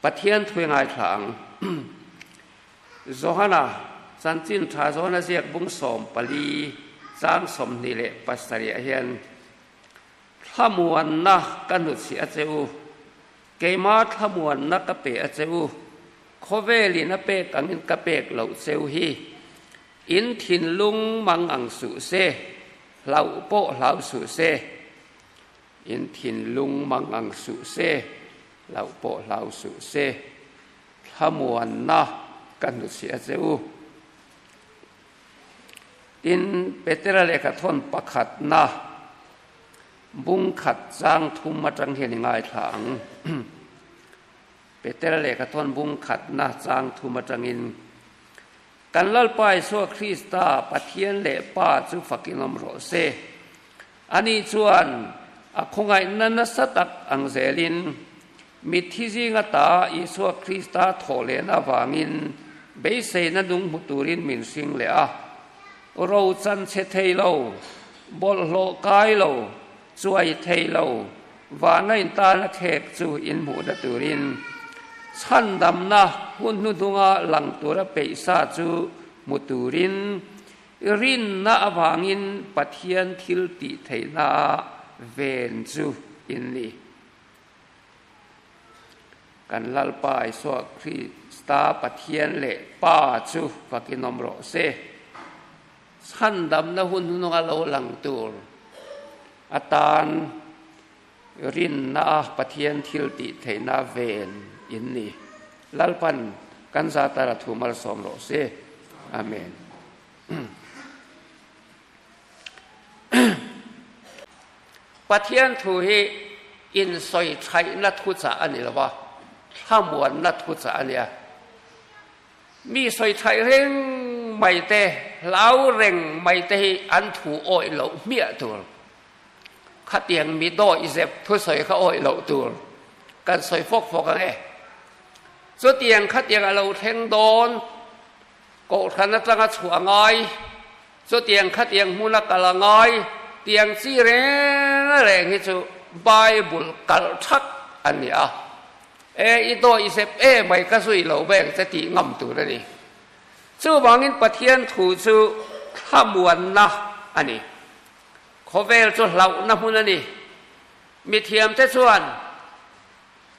Pathian thui ngaithla ang. Johana chanchin tha Johana ziak bung 14 chang 27 ah hian Thlamuanna ka hnutchhih a che u, keima thlamuanna ka pe a che u, khawvelin a pek angin ka pek loh cheu hi, in thinlung mang ang suh se, hlauh pawh hlau suh se. In thinlung mang ang suh se, hlauh pawh hlau suh se, thlamuanna ka hnutchhih a che u. Tin, Petera lehkha thawn pakhatna bung khat chang thum atang hian i ngaithla ang. Petera lehkha thawn bung khatna chang thum atangin, Kan Lalpa Isua Krista, Pathian leh Pa chu fakin awm rawh se. Ani chuan a khawngaihna nasa tak ang zelin mitthi zinga ta Isua Krista thawh lehna avangin beiseina nung hmu turin min hring leh a. Ro chan chhe thei lo, bawlhhlawh kai lo, chuai thei lo, vana intana khek chu inhmuhna turin chhandamna hun hnuhnunga lang tura peihsa chu hmu turin Rinna avangin Pathian thil tih theihna ah ven chu in ni. Kan Lalpa Isua Krista Pathian leh Pa chu fakin awm rawh se. Chhandamna hun hnunga lo lang tur atan rinna a Pathian thil tih theihna ven in ni. Lalpan kan zatara thu malsawm rawh se. Amen. Pathian thu hi insawi thaihna thuchah a ni lo va, thlamuanna thuchah a nia. Mi sawi thaih reng mai te, hlau reng mai te hi an thu awih loh hmiah tur. Khatiang mi dawih zep thusawi kha awih loh tur kan sawi fawk fawk ang e. Chutiang khatiang a lo thleng dawn, kohhran atanga chhuah a ngai, chutiang khatiang hmuna kal a ngai, tiang chi reng reng hi chu Bible kalh thak a ni a. E, i dawih zep e mai ka zui lo beng che tih ngam tur a ni. Chuvangin Pathian thu chu thlamuanna a ni. Khawvel chu hlauhna hmun a ni. Mithiamte chuan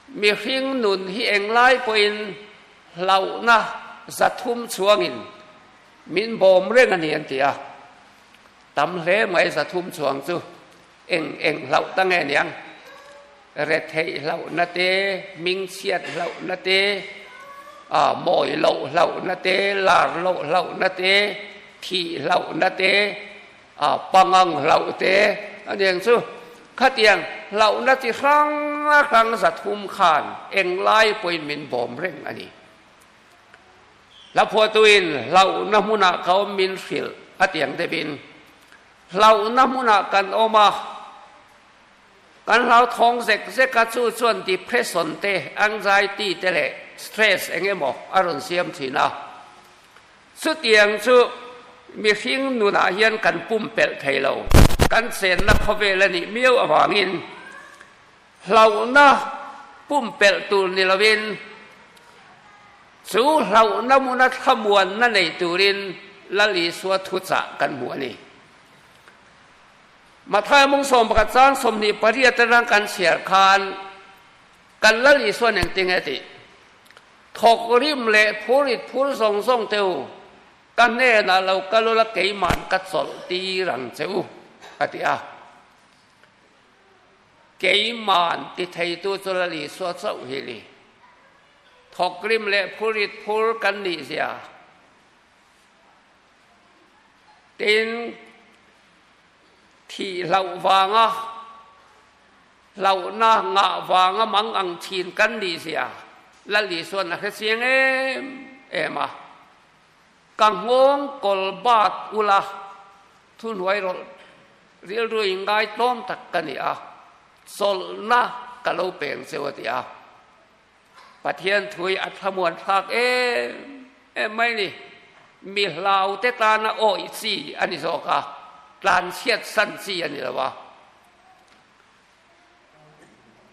mihring nun hi englai pawhin hlauhna 300 chuangin min bawm reng a ni an ti a. Tam hle mai 300 chuang chu eng eng hlauh ta nge niang? Retheih hlauhna te, hmingchhiat hlauhna te, mawi loh hlauhna te, lar loh hlauhna te, thih hlauhna te, A pangang hlauh te a ni ang chu. Khatiang hlauhna chi hrang hrang 300 khan englai pawhin min bawm reng a ni. Hlaphuahtuin hlauhna hmunah ka awm min hrilh a ti ang deuhin hlauhna hmunah kan awm a, kan hlauthawng zek zek a, chu chuan depression te, anxiety te leh stress eng emaw a rawn siam thin a. Chutiang chu mihring nunah hian kan pumpelh thei lo. Kan chenna khawvel a nih miau avangin hlauhna pumpelh tur ni lovin chu hlauhna hmuna thlamuanna nei turin Lal Isua thuchah kan hmu a ni. Matthai mung 11 chang 28 atang kan chhiar khan kan Lal Isuan engtin nge tih? Thawk rim leh phurit phur zawng zawng te u, ka hnenah lo kal ula keiman ka chawlh tir ang che u, a ti a. Keiman ti theitu chu Lal Isua chauh hi ni. Thawk rim leh phurit phur kan nih zia. Tin, thih hlauh vanga Hlauhna ngah vanga mang ang thin kan nih zia Lal Isuan a hre chiang em em a. Ka nghawng kawl bat ula thuhnuai rawlh rilru in ngaitlawm tak ka ni a, chawlhna ka lo peng cheu a ti a. Pathian thui a thlamuan thlak em em mai ni. Mi hlaute tana awih chi a ni zawk a, tlanchhiat san chi a ni lo a.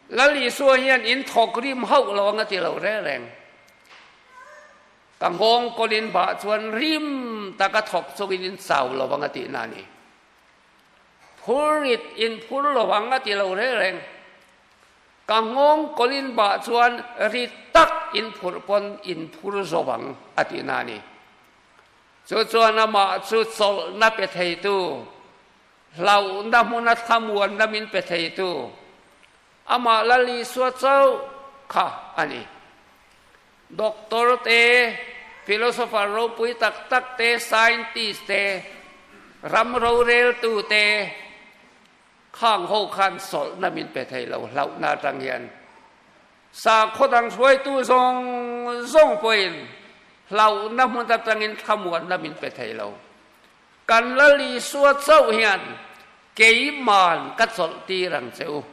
Lal Isua hian in thawk rim hauh lo ang a ti lo reng reng. Ka nghawng kawlin bah chuan rim taka thawk chungin in chau lo ang a tihna a ni. Phur rit in phur lo ang a ti lo reng reng. Ka nghawng kawlin bah chuan rit tak in phurh pawn in phur zo ang a tihna a ni. Chu chuan amah chu chawlhna pe theitu, hlauhna hmuna thlamuanna min pe theitu, amah Lal Isua chauh kha a ni. Doctor te, philosopher ropui tak tak te, scientist te, ram roreltu te, khang ho khan sawlhna min pe thei lo hlauhna atang hian. Sakhaw dang hruaitu zawng zawng pawhin hlauhna hmun atangin thlamuanna min pe thei lo. Kan Lal Isua chauh hian keiman ka chawlh tir ang che u.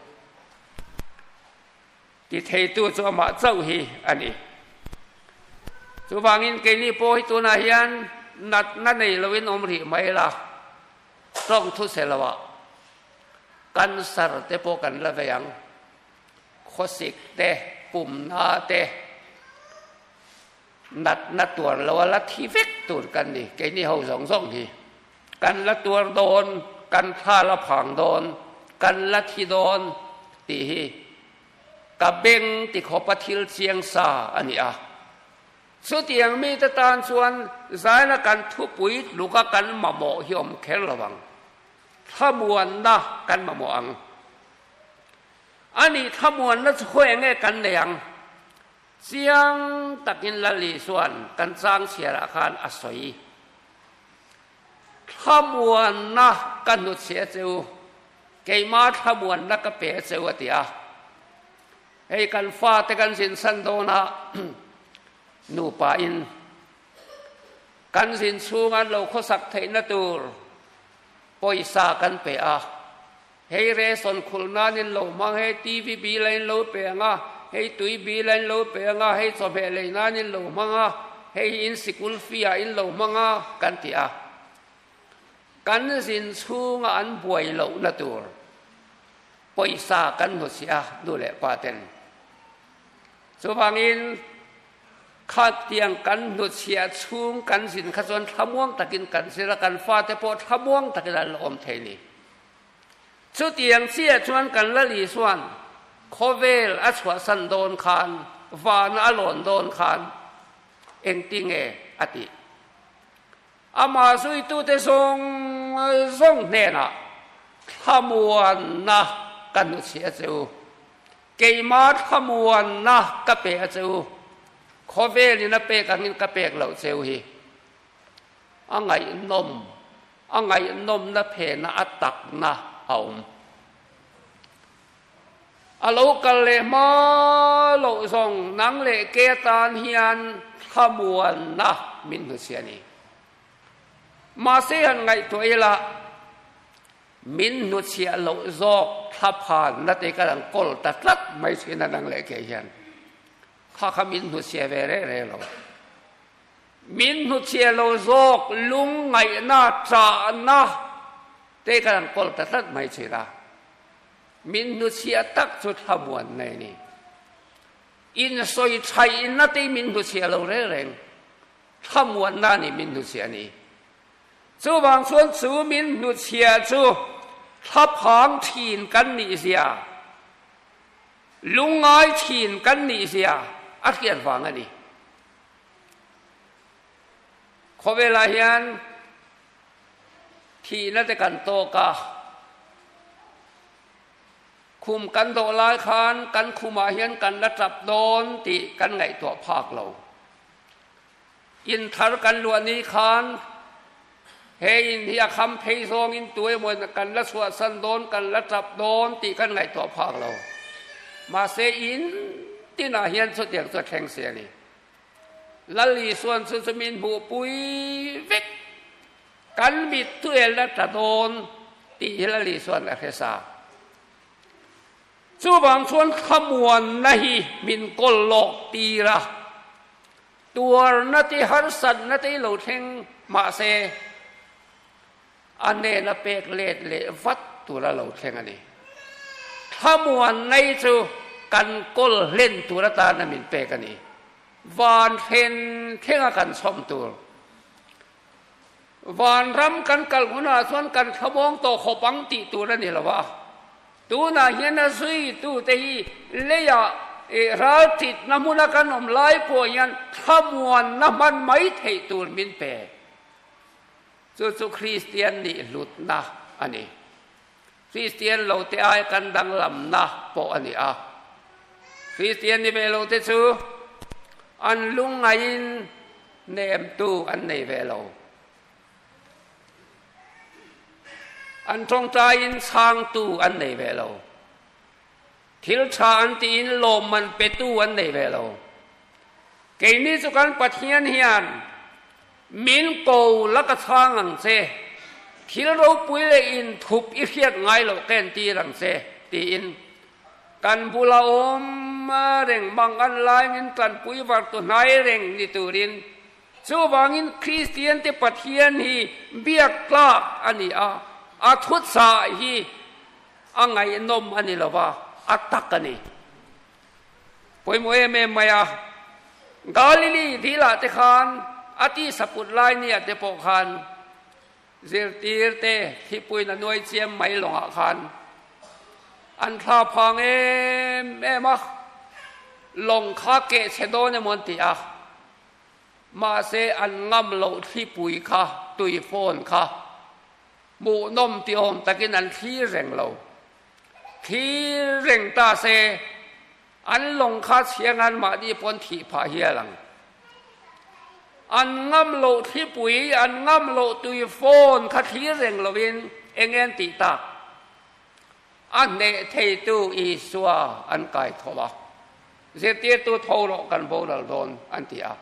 Ti theitu chu amah chauh hi a ni. Chuvangin keini pawh hi tunah hian natna nei loin awm rih mai la, tawng thu se loah cancer te pawh kan la vei ang, khawsik te, pumna te, natna tuar lo a la thi vek tur kan ni. Keini ho zawng zawng hi kan la tuar dawn, kan thla la phang dawn, kan la thi dawn tih hi ka beng ti khawpa thil chiang sa a ni a. Chutiang mite tan chuan zaina kan thupui tluka kan mamawh hi awm kher lo ang. Thlamuanna kan mamawh ang. A nih thlamuanna chu khawi enge kan nei ang? Chiang takin Lal Isua'n kan chang chhiarah khan a sawi. Thlamuanna ka hnutchhiah che u, keimah thlamuanna ka pe che u a ti a. Hei kan fate kan zinsan dawnah nupa in kan zin chhunga an lo khawsak theihna tur pawisa kan pe a. Hei ration khulh nan in lo hmang, hei TV bill a in lo pe ang a, hei tui bill a in lo pe ang a, hei chawhmeh lei nan in lo hmang a, hei hi in sikul fee ah in lo hmang a, kan ti a. Kan zin chhunga an buai lohna tur pawisa kan hmu si a, nu leh pa ten. Chuvangin Khatiang kan hnuchhiah chhung kan zin kha chuan thlamuang takin kan zir a, kan fate pawh thlamuang takin an la awm thei ni. Chutiang chiah chuan kan Lal Isua'n khawvel a chhuahsan dawn khan, vana a lawn dawn khan engtinge a tih? Amah zuitute zawng zawng hnenah thlamuanna ka hnuchhiah che u. Keimah thlamuanna ka pe a che u, khawvelin a pek angin ka pek loh che u hi. A ngaihnawm, a ngaihnawmna phena a takna a awm. A lo kal leh hma loh zawng nang leh ke atan hian thlamuanna min hnuchhiah a ni. Mahse han ngaihtuah ila, Min hnuchhiah loh zawk thla phan na te ka lang kawl ta tlat mai thin a nang leh kei hian kha kha min hnuchhiah ve reh reh lo. Min hnuchhiah lo zawk lungngaihna chahna te ka lang kawl ta tlat mai thin a. Min hnuchhiah tak chu thlamuan nei ni. Insawi thaihna te min hnuchhiah lo reng reng. Thlamuanna ni min hnuchhiah ni. Chuvang chuan chu min hnuchhia chu thlaphang thin kan nih zia, lungngai thin kan nih zia a hriat vang a ni. Khawvelah hian thihna te kan tawk a, khum kan dawh lai khan kan khumah hian kan la tap dawn tih kan ngaihtuah phak lo. In thar kan luah ni khan he in hi a kham phei zawngin tu emaw kan la chhuahsan dawn, kan la tap dawn tih kan ngaihtuah phak lo. Mahse in tinah hian chutiang chu a thleng si a ni. Lal Isuan chu chu min hmuhpui vek. Kan mittuel la tla dawn tih hi Lal Isuan a hre sa. Chuvang chuan thlamuanna hi min kawl lawk tir a. Tuarna te harsatna te lo thleng mahse a nena pek let leh vat tura lo thleng a ni. Thlamuan nei chu. kan kawl hlen tur atana min pek a ni. Van thlen thlenga kan chhawm tur. Vanram kan kal hunah chuan kan thlawmawng tawh khawp ang tih tur a ni lo a. Tunah hian a zuitute hi leiah ralṭitna hmuna kan awm lai pawh hian thlamuanna hman mai theih tur min pe. Chu chu Kristian nih hlutna a ni. Kristian lote ai kan danglamna pawh a ni a. Kristian ni ve lote chu an lungngaiin nemtu an nei ve lo. An tawngtaiin chhangtu an nei ve lo. Thil tha an tiin lawmman petu an nei ve lo. Keini chu kan Pathian hian min ko la ka chhang ang che, thil ropui leh inthup i hriat ngai loh ka entir ang che, tiin kan bula awm reng mang an laingin tanpui vartu hnai reng ni turin Chuvangin Kristiante Pathian hi biak tlak a ni a, a thuchah hi a ngaihnawm a ni lo va, a tak a ni. Pawimawh em em mai a, Galili dilah te khan a tisa put lai nia te pawh khan zirtirte thlipuiin a nuai chiam mai lawngah khan an thla phang em em a, lawng kha keh chhe dawn emaw an ti a. Mahse an ngam loh thlipui kha, tui phone kha hmuhnawm ti awm takin an thlir reng lo. Thlir reng ta se, an lawng kha chhiang an mahni pawn thih phah hial ang. An ngam loh thlipui, an ngam loh tui phone kha thlir reng lovin eng en tih tak? A hneh theitu Isua an kai tho a, Zirtirtu tho rawh kan boral dawn an ti a.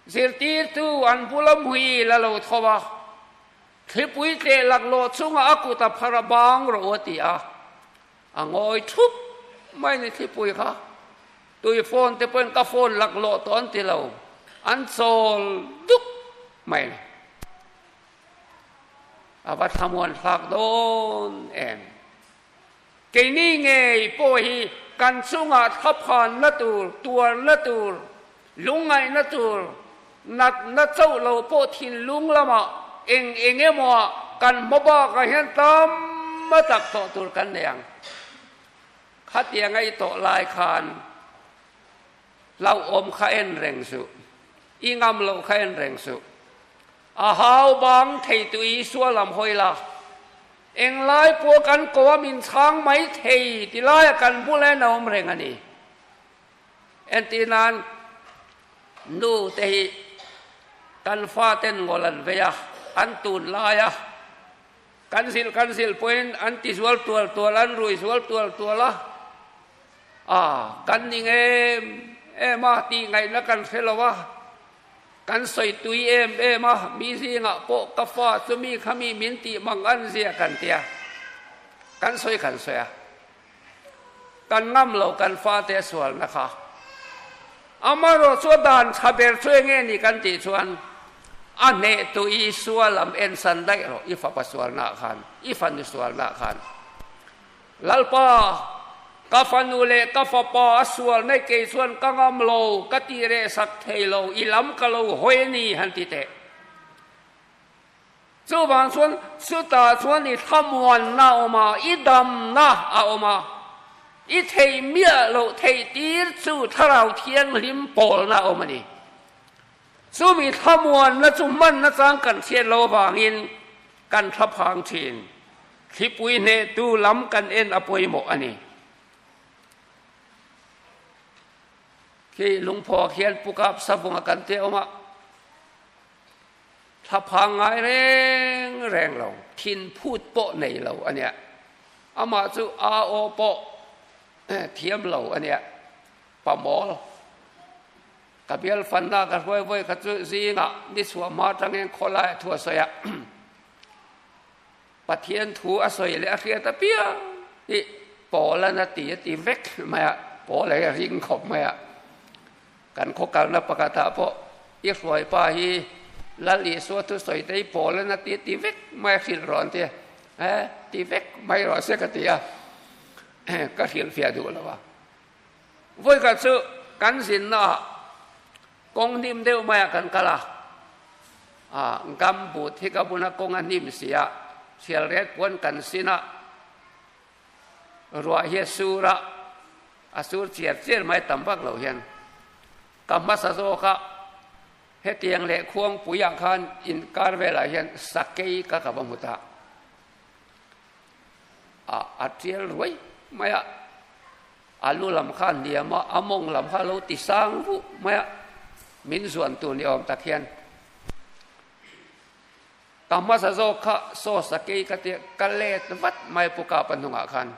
Zirtirtu an bula mui la lo tho a, thlipui tleh laklawh chungah a kut a phar a bang rawh u a ti a. A ngawi thup mai ni thlipui kha. Tui phone te pawhin ka phone laklawh tawh an ti lo, an chawl duk mai ni. A va thlamuan thlak dawn em? Keini ngei pawh hi kan chungah thlaphanna tur, tuarna tur, lungngaihna tur, natna chauh lo pawh thinlung lamah eng eng emaw kan hma bakah hian tam a tak tawh tur kan nei ang. Khatiang a i tawh lai khan hlauhawm kha en reng suh, i ngam loh kha en reng suh. A hau bang thei tu Isua lam hawi la, englai pawh kan ko a min chhang mai thei ti laia kan bula en a awm reng a ni. Entir nan, nu te hi kan faten ngawl an vei a, an tun lai a, kan zilh kan zilh pawhin an ti zual tual tual, an rui zual tual tual a, a kan ning em em a tih ngaihna kan hre lo a, Kan sawi tui em em a, mi zingah pawh ka fa chu mi kha mi min tih mang an zia kan tia. Kan sawi kan sawi a. Kan ngam lo kan fate a sualna kha. Amaherawh chu a dan tha ber chu enge ni kan tih chuan a hnehtu Isua lam ensan daih rawh i fapa sualnaah khan, i fanu sualnaah khan. Lalpa, ka fanu leh ka fapa a sual mai kei chuan ka ngam lo, ka tih reh sak thei lo, i lam ka lo hawi a ni, han ti teh. Chuvang chuan chutah chuan i thlamuanna a awm a, i damna a awm a, i theih miah loh theih tir chu Thlarau Thianghlim pawlna a awm a ni. Chumi thlamuanna chu hmanna chang kan hriat lo avangin kan thlaphang thin. Thlipui hnehtu lam kan en a pawimawh a ni. Khi lungphaw khian Pukap Savunga kan tih a awm a, thlaphang ngai reng reng lo, thin phut pawh nei lo a nia. Amah chu a aw pawh thiam lo a nia, pamawl. Ka bial fanna ka hruai vawi kha chu zingah ni chhuah hma atangin khawlai a thu a sawi a. Pathian thu a sawi leh a hriat apiang hi Paul-an a ti a ti vek mai a, Paul-a hi a ring khawp mai a. Kan khaw kalna pakhatah pawh i hruai pa hi Lal Isua thu sawi te hi Paul-an a ti a ti vek mai a hrilh rawh an ti a, eh ti vek mai rawh se ka ti a, ka hrilhfiah duh lo a. Vawikhat chu kan zinnaah kawng hnim deuh maiah kan kal a, gumboot hi ka bun a, kawng a hnim si a, thialret puan kan sin a, ruah hi a sur a, a sur chiar chiar mai tam vak lo hian ka hmasa zawk a, hetiang leh khuangpuiah khan inkar velah hian sakei ka ka va hmu ta. A a tial ruai mai a, a lu lam kha a hniam a, a mawng lam kha a lo ti sang vuh mai a, min zuan tur ni awm tak hian ka hmasa zawk kha saw sakei ka tia ka let vat mai pu kapa hnungah khan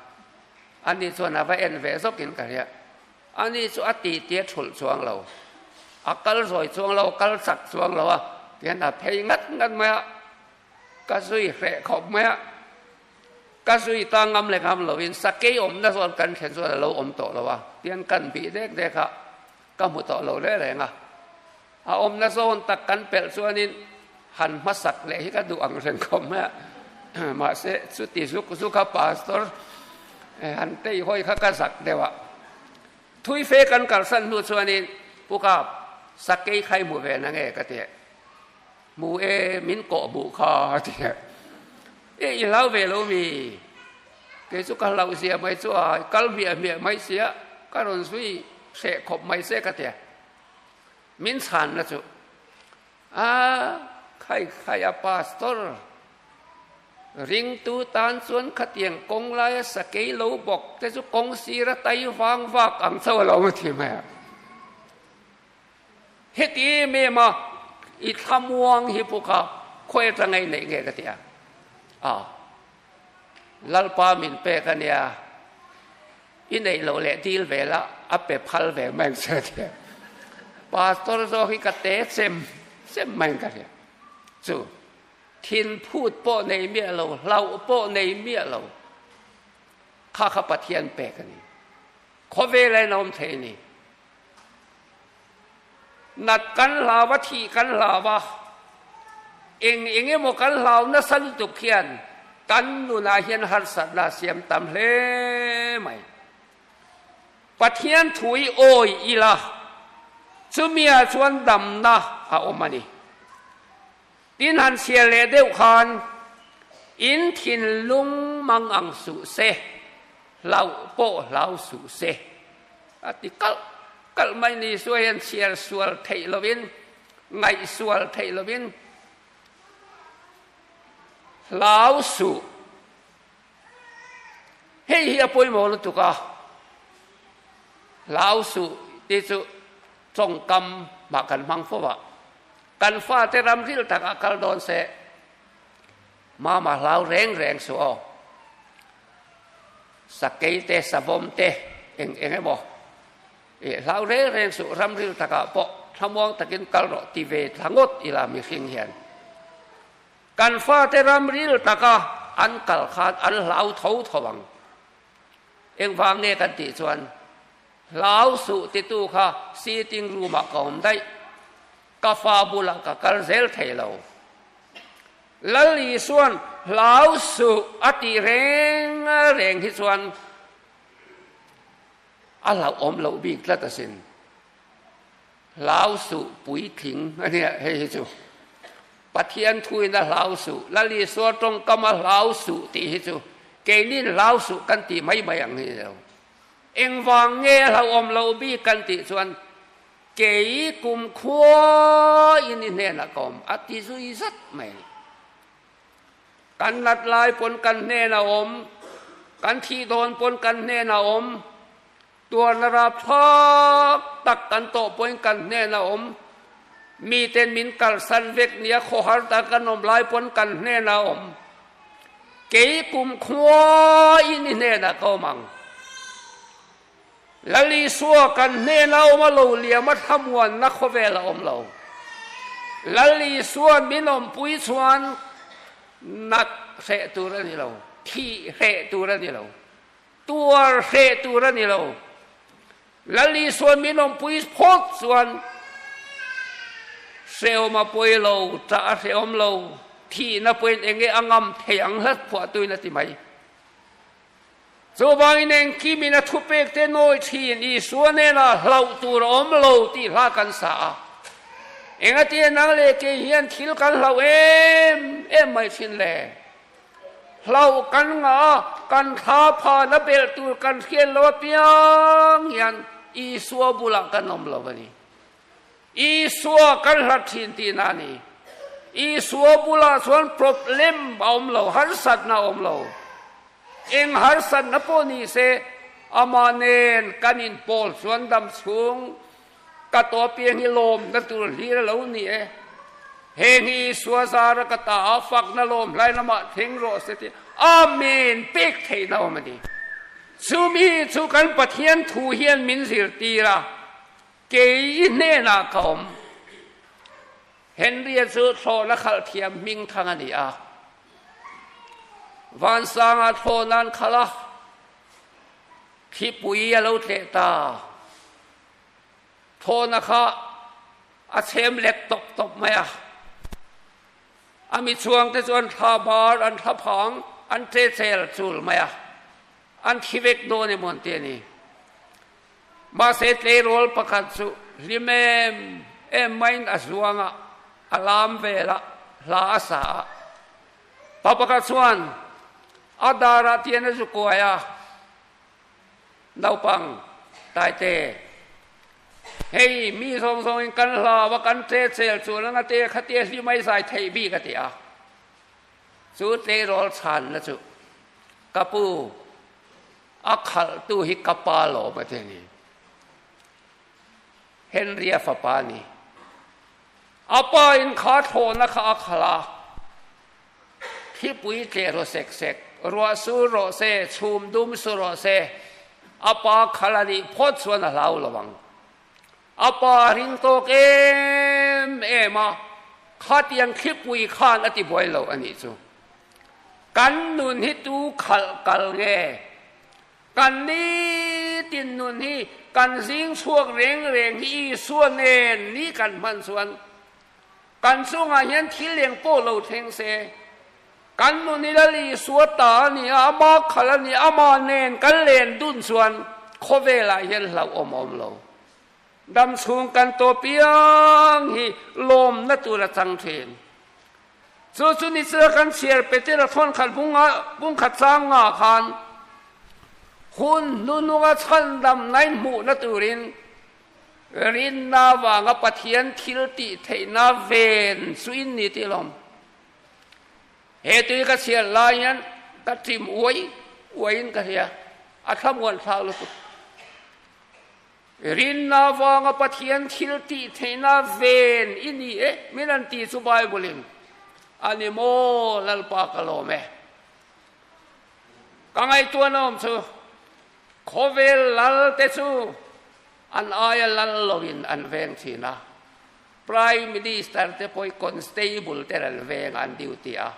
ani chuan a va en ve zawkin ka hria, ani chu a ti tia thulh chuang lo, a kal zawi chuang lo, a kal chak chuang lo a, tihian a phei ngat ngat mai a. Ka zui hreh khawp mai a, ka zui ta ngam leh ngam lovin sakei awmna zawn kan thlen chuan a lo awm tawh lo a, tian kan bih dek dek a, ka hmu tawh lo reng reng a. A awmna zawn tak kan pelh chuanin han hmasak leh hi ka duh ang reng khawp mai a, mahse chuti zuk zuk a pastor han tei hawi kha ka zak deuh a. Thui fe kan kalsan hnu chuanin Pu Kap, sakei kha i hmu ve na nge ka ti. Hmu e, min kawh buh kha a ti a. E, i hlau ve lo mi? Kei chu ka hlauh zia mai chu a, i kal hmiah hmiah mai sia, ka rawn zui hreh khawp mai che ka ti a. Min chhanna chu, A, khai khai a pastor, ringtu tan chuan khatiang kawng laia sakei lo bawk te chu kawng sira tai vang vak ang chauh a lo ti mai a. Heti em em a, i thlamuang hi puk a, khawi atanga i neih nge ka ti a. A, Lalpa min pek a nia, i neih loh leh dil ve la, a pe phal ve mai ang che a ti a. Pastor zawk hi ka te chem chem mai ang ka hria. Chu, thin phut pawh nei miah lo, hlauh pawh nei miah lo, kha kha Pathian pek a ni. Khawvela in a awm thei a ni. Nat kan hlau a, thih kan hlau a, eng eng emaw kan hlau nasa lutuk hian kan nunah hian harsatna a siam tam hle mai. Pathian thu i awi ila, chumia chuan damna a awm a ni. Tin han chhiar leh deuh khan in thinlung mang ang suh se, hlauh pawh hlau suh se a ti kalh kalh mai ni. Suai hian chhiar sual theih lovin, ngaih sual theih lovin hlau suh. Hei hi a pawimawh lutuk a, hlau suh tih chu tawngkam mah kan hmang fo a. Kan fate ram ril takah kal dawn se, Mama hlau reng reng suh aw. Sakei te, savawm te, eng eng emaw i hlau reng reng suh, ram ril takah pawh thlamuang takin kal rawh ti ve thla ngawt ila mihring hian. Kan fate ram ril taka an kal khan an hlau tho tho ang. Engvang nge kan tih chuan Hlau suh titu kha sitting room ah ka awm daih. Ka fa bulah ka kal zel thei lo. Lal Isuan hlau suh a tih reng reng hi chuan a hlauhawm loh bik tlat asin. Hlau suh puitling a nia hei hi chu. Pathian thuin a hlau suh, Lal Isua tawngkam a hlau suh tih hi chu keinin hlau suh kan tih mai mai ang hi ni lo. Engvang nge hlauhawm lo bik kan tih chuan kei kumkhua in i hnenah ka awm a ti zui zat mai. Kan nat lai pawn kan hnenah awm, kan thih dawn pawn kan hnenah awm, tuarna rapthlak tak kan tawh pawhin kan hnenah awm, miten min kalsan vek nia khawhar tak kan awm lai pawn kan hnenah awm. Kei kum khuain i hnenah ka awm ang. Lal Isua kan hnena awm a lo liam a thlamuanna khawvel a awm lo. Lal Isua'n min awmpui chuan nat hreh tur a ni lo, thih hreh tur a ni lo, tuar hreh tur a ni lo. Lal Isua'n min awmpui phawt chuan hrehawm a pawi lo, ṭah a hrehawm lo, thihna pawhin eng nge a ngam thei ang hlat phuah tuin a ti mai. Chuvangin engkimin a thupek te nawi thin Isua hnenah hlauh tur a awm lo tih hla kan sa a. Engatia nang leh kei hian thil kan hlauh em em mai thin le? Hlauh kan ngah a, kan thla phan a belh tur kan hriat lo apiang hian Isua bulah kan awm lo a ni. Isua kan hlat thin tihna a ni. Isua bulah chuan problem a awm lo, harsatna a awm lo. Eng harsatna pawh ni se, amah nen kan inpawl chuan dam chhung ka tawh apiang hi lawmna tur hlir a lo ni e. Heng hi Isua zara ka ta a, fakna lawm hlai lamah thleng rawh se tih Amen pek theihna awm a ni. Chumi chu kan Pathian thu hian min zirtir a, Kei i hnenah ka awm. Henry-a chu thlawhna khalh thiam hming thang a ni a. Vansanga thlawhna an khalh a, thlipui a lo tleh ta. Thlawhna kha a chhem let tawp tawp mai a. A mi chhuangte chu an thla bar, an thla phang, an tle chel chul mai a. An thi vek dawn emaw an ti a ni. Mahse tleirawl pakhat chu hlim em em maiin a zuang a, a lam vel a, hla a sa a. Pa pakhat chuan a darah tian a zu kuai a, Naupang, Taite, hei mi zawng zawngin kan hlau a, kan tle chel chuan anga te khatia hlim a i zai theih bik a ti a. Chu tleirawl chhanna chu, Ka pu, A khalhtu hi ka pa lawm a ti a ni. Henry-a fapa a ni. A pa in kha thlawhna kha a khalh a, thlipui tleh rawh sek sek, ruah sur rawh se, chhum dum su rawh se, a pa khalh a nih phawt chuan a hlau lo ang. A pa a ring tawk em em a, khatiang thlipui khan a ti buai lo a nih chu. Kan nun hi tu khalh kal nge? Kan nitin nun hi kan zing chhuak reng reng hi Isua nen ni kan hman chuan kan chungah hian thil eng pawh lo thleng se. Kan nun hi Lal Isua ta a ni a, ama khalh a ni a, ama nen kan len dun chuan khawvelah hian hlauhawm a awm lo. Dam chhung kan tawh piang hi lawmna tur a chang thin. Chu chu ni chila kan chhiar Petera thawn khat bunga bungkhat chang nga khan hun hnununga chhandam nai hmuhna turin rinna vanga Pathian thil tih theihna ven chu in ni tih lawm. He tui ka chhiar lai hian ka ṭim uai uaiin ka hria, a thlamuan thlak lutuk. Rinna vanga Pathian thil tih theihna ven i ni e, min an ti chu Bible in a ni maw Lalpa ka lawm e. Ka ngaihtuahna awm chu khawvel lal te chu an aia lal loin an veng thin a, Prime Minister te pawh hi constable te an veng a, an duty a.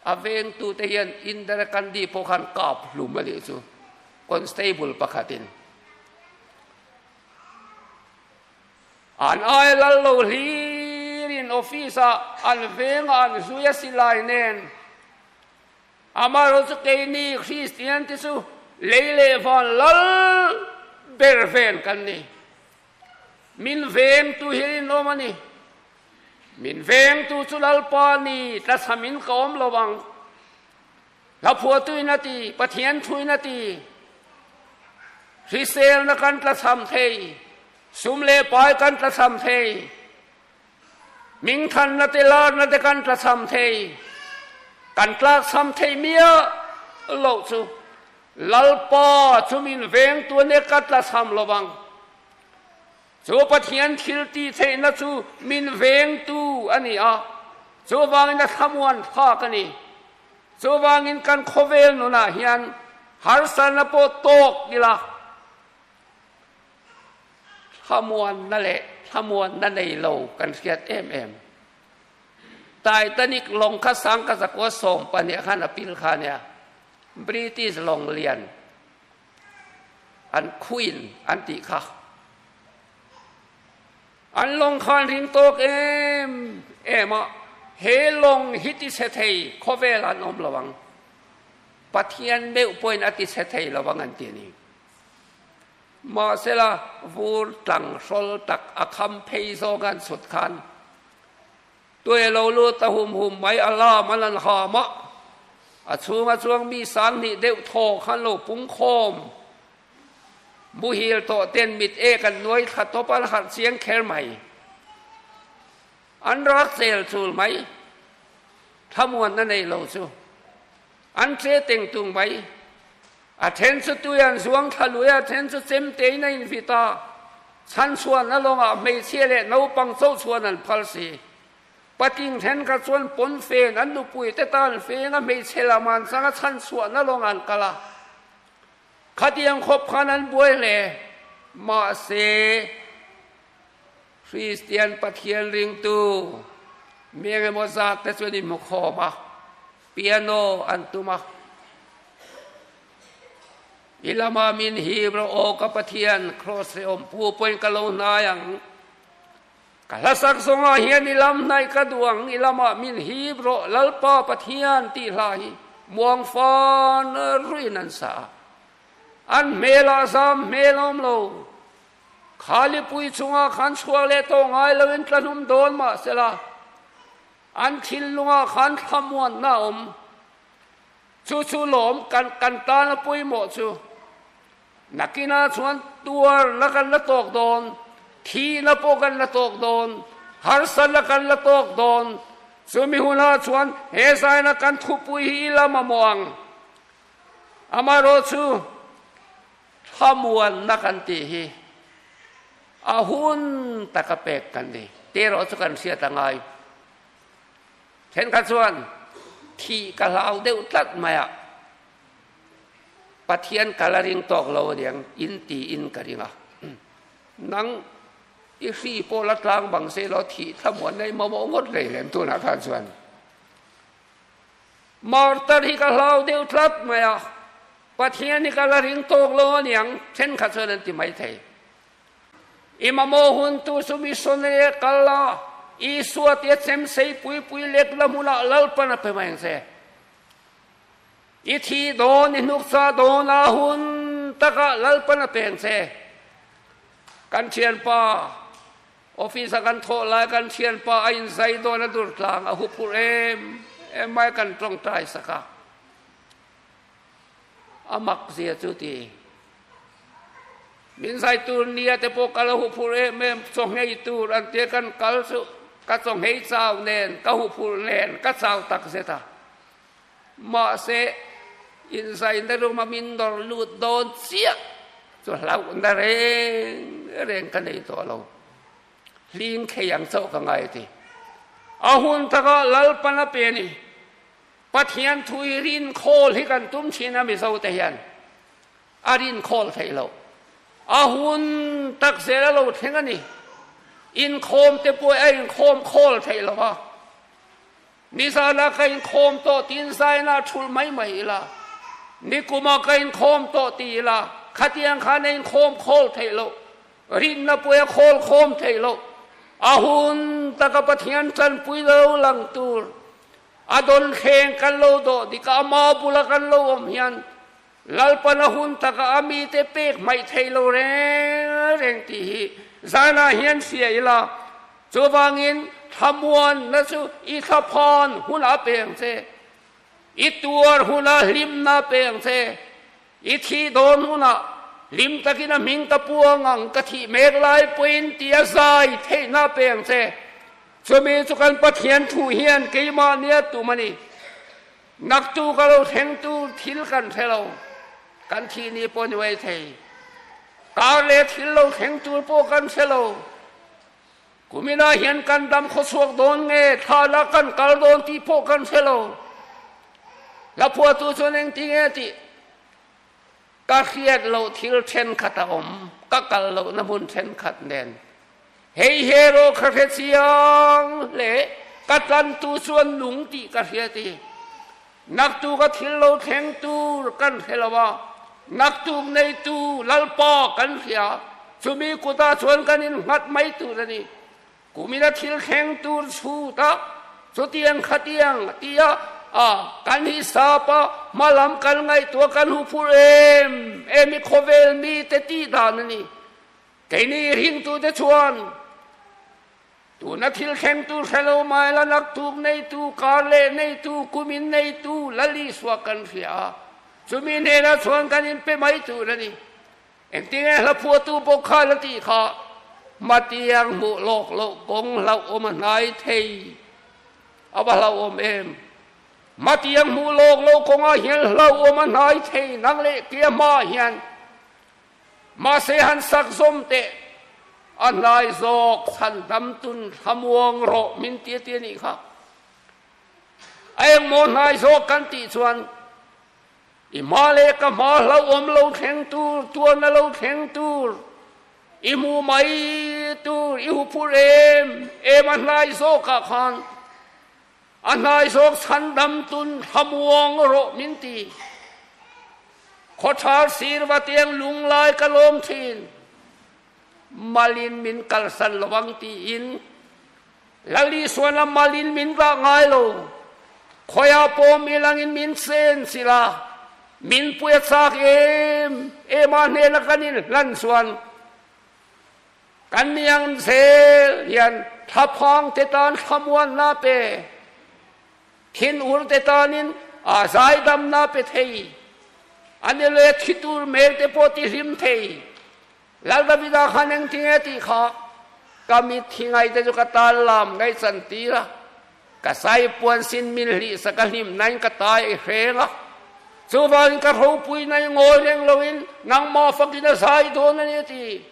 A vengtute hian Indira Gandhi pawh khan kap hlum a nih chu constable pakhatin. An ai lal lo hlirin office ah an veng a an zui a silai nen. Amaherawh chu keini Kristian te chu lei leh van lal ber ven kan ni. Min vengtu hi rinawm a ni. Min vengtu chu Lalpa ni, tlachhamin ka awm lo ang. Hlaphuatuin a ti, Pathian thuin a ti. Hriselna kan tlachham thei, sum leh pai kan tlachham thei, mingthanna te larna te kan tlachham thei. Kan tlakchham thei miah loh chu Lalpa chu min vengtu a nia ka tlachham lo ang. Chu Pathian thil tih theihna chu min vengtu a ni a, chuvangin a thlamuan thlak a ni. Chuvangin kan khawvel nunah hian harsatna pawh tawk ila, thlamuanna leh thlamuanna nei lo kan hriat em em. Titanic lawng kha sangka zakua 12 khan a pil kha nia, British lawng lian. An Queen an tih kha. An lawng khan ring tawk em em a, he lawng hi ti chhe thei khawvel an awm lo ang. Pathian meuh pawhin a tichhe thei lo ang an ti a ni. Mahsela, vur tlang hrawl tak a kham phei zawng an chhut khan Tuai lo lut a hum hum mai a lam an an ham a, a chhunga chuang mi 2000 deuh thaw khan lo pung khawm. Muhil tawh ten mit ek an nuai thla tawp an harh chiang kher mai. An rak chel chul mai. Thlamuanna nei lo chu an che teng tung mai. A then chu tui an zuang thla lui a, then chu chem tein a invit a. Chhanchhuahna lawngah hmeichhia leh naupang chauh chuan an phal si. Patling thenkhat chuan pawn fen an nupui te tan feng a hmeichhe lam an chang a chhanchhuahna lawngah an kal a. Khatiang khawp khan an buai hle. Mahse, Kristian Pathian ringtu mi engemaw zat te chuan inhmu khawm a, piano an tum a. I lama min hip rawh aw ka Pathian, Kraws hrehawm pu pawhin ka lo hnai ang. Ka hlasak zawngah hian i lam hnaih ka duh ang, i lamah min hip rawh Lalpa Pathian tih hla hi muang fan ruiin an sa a. An hmelah zam hmel a awm lo. Khalipui chungah khan chhuak leh tawh ngai loin tlahnum dawn mah sela, an thinlungah khan thlamuanna a awm. Chu chu lawm kan kan tana pawimawh chu. Nakinah chuan tuarna kan la tawk dawn, thihna pawh kan la tawk dawn, harsatna kan la tawk dawn. Chumi hunah chuan he zaina kan thupui hi i la mamawh ang. Amaherawhchu thlamuanna kan tih hi a hun taka pek kan ni tih erawh chu kan hriat a ngai. Thenkhat chuan thih ka hlau deuh tlat mai a, Pathian ka la ring tawk lo aniang in tiin ka ring a. Nang i hri pawh la tlang bang se law thih thlamuan nei mamawh ngawt hlei lem tunah khan chuan. Martar hi ka hlau deuh tlat mai a, Pathian hi ka la ring tawk lo aniang thenkhat chuan an ti maithei. I mamawh hun tu chu missionary a kal la, Isua tia chem sei pui pui lek la hmunah Lalpan a pe mai ang che. I thi dawn, i hnukcha dawn a hun takah Lalpan a pe ang che. Kan thianpa, office a kan thawh lai kan thianpa a inzai dawn a dur tlang a huphurh em em mai kan tawngtai sak a. A mak zia chu ti. Min zai tur nia te pawh ka lo huphurh em em, chawnghei tur an tia kan kal chu ka chawnghei chau nen, ka huphurh nen ka chau tak zet a. Mahse, inzaina room a min nawr lut dawn chiah chu hlauhna reng reng ka nei tawh lo. Hling thei ang chauh ka ngai ti. A hun takah Lalpan a pe a ni. Pathian thu hi rin khawl hi kan tum thin a Mizo te hian a rin khawl theih loh. A hun tak zel a lo thleng a ni. Inkhawm te pawh a inkhawm khawl theih lo a. Nizana ka inkhawm tawh tiin zaina thul mai mai ila. Nikuma ka inkhawm tawh ti ila khatiang khan a inkhawm khawl theih loh. Rinna pawh a khawl khawm theih loh. A hun taka Pathian tanpui lo lang tur A dawn thleng kan lo dawh dik a, ama bula kan lo awm hian Lalpan a hun taka a mite pek hmaih thei lo reng reng tih hi zanah hian hria ila, chuvangin thlamuanna chu i thlaphan hunah peng che, i tuar hunah hlimna peng che, i thih dawn hunah hlim takin a hming ka puang ang, ka thih mek lai pawhin tia zai theihna peng che. Chumi chu kan Pathian thu hian keimah nia tum a ni. Naktu ka lo thleng tur thil kan hre lo, kan thih ni pawh ni mai thei. Kar leh thil lo thleng tur pawh kan hre lo. Kuminah hian kan dam khawchhuak dawn nge thla kan kal dawn tih pawh kan hre lo. Hlaphuahtu chuan engtinge tih? Ka hriat loh thil thenkhat a awm, ka kal lohna hmun thenkhat nen. Hei hero ka hre chiang hle, ka tlantu chuan nung tih ka hria ti. Naktuk a thil lo thleng tur kan hre lo a, naktuk neitu Lalpa kan hria, chumi kutah chuan kan innghat mai tur a ni. Kumina thil thleng tur chhut a, chutiang khatiang a ti a. a kan hisap a, hmalam kan ngaihtuah kan huphurh em em i khawvel mite tih dan a ni. Keini ringtute chuan tuna thil thlengtu hre lo mai la naktuk neitu, kar leh neitu, kumin neitu Lal Isua kan hria a, chumi hnenah chuan kan inpe mai tur a ni. Engtinge hla phuahtu pawh khan a tih kha, Hmatiang hmuh lawk loh kawng hlauhawm a hnai thei a va hlauhawm em? Hmatiang hmuh lawk loh kawngah hian hlauhawm a hnai thei nang leh tia hmaah hian mahse han sak zawm teh a hnai zawk chhan dam tun thlamuang rawh min ti a ti a nih kha. A engmaw hnai zawk kan tih chuan I hma leh ka hma hlauhawm lo thleng tur, tuarna lo thleng tur, i hmu mai tur, i huphurh em em a hnai zawkah khan a hnai zawk chhandam tun thlamuang rawh min ti. Khawthar sir va tiang lunglai ka lawm thin, malin min kalsan lovang tiin Lal Isuan a malin min rah ngai lo. Khawiah pawh mi langin min chen sila, min pui a chak em em a hnena kan inhlan chuan kan niang zel hian thlaphang te tan thlamuanna pe, thinur te tanin a zaidamna pe thei, a ni leh thi tur hmel te pawh ti hlim thei. Lal Davida khan engtinge tih kha ka mitthi ngaite chu ka tal lam ngaihchan tir a, ka sai puan sin min hlih sak a hlim nain ka tai i hreng a, chuvangin ka ropui nai ngawi reng loin nangmah fakin a zai dawn a ni a ti.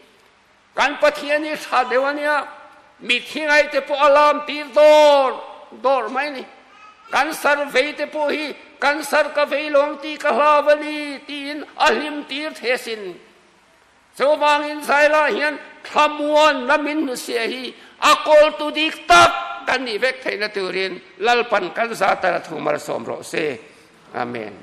Kan Pathian hi tha deuh a nia, mitthi ngaite pawh a lam tir dawr dawr mai a ni. Kan sar vei te pawh hi kan sar ka vei lawng tih ka hlau a ni tiin a hlim tir thei asin. Chuvangin Zailah hian thlamuanna min hnusiah hi a kawltu dik tak kan nih vek theihna turin Lalpan kan za tara thu malsawm rawh se. Amen.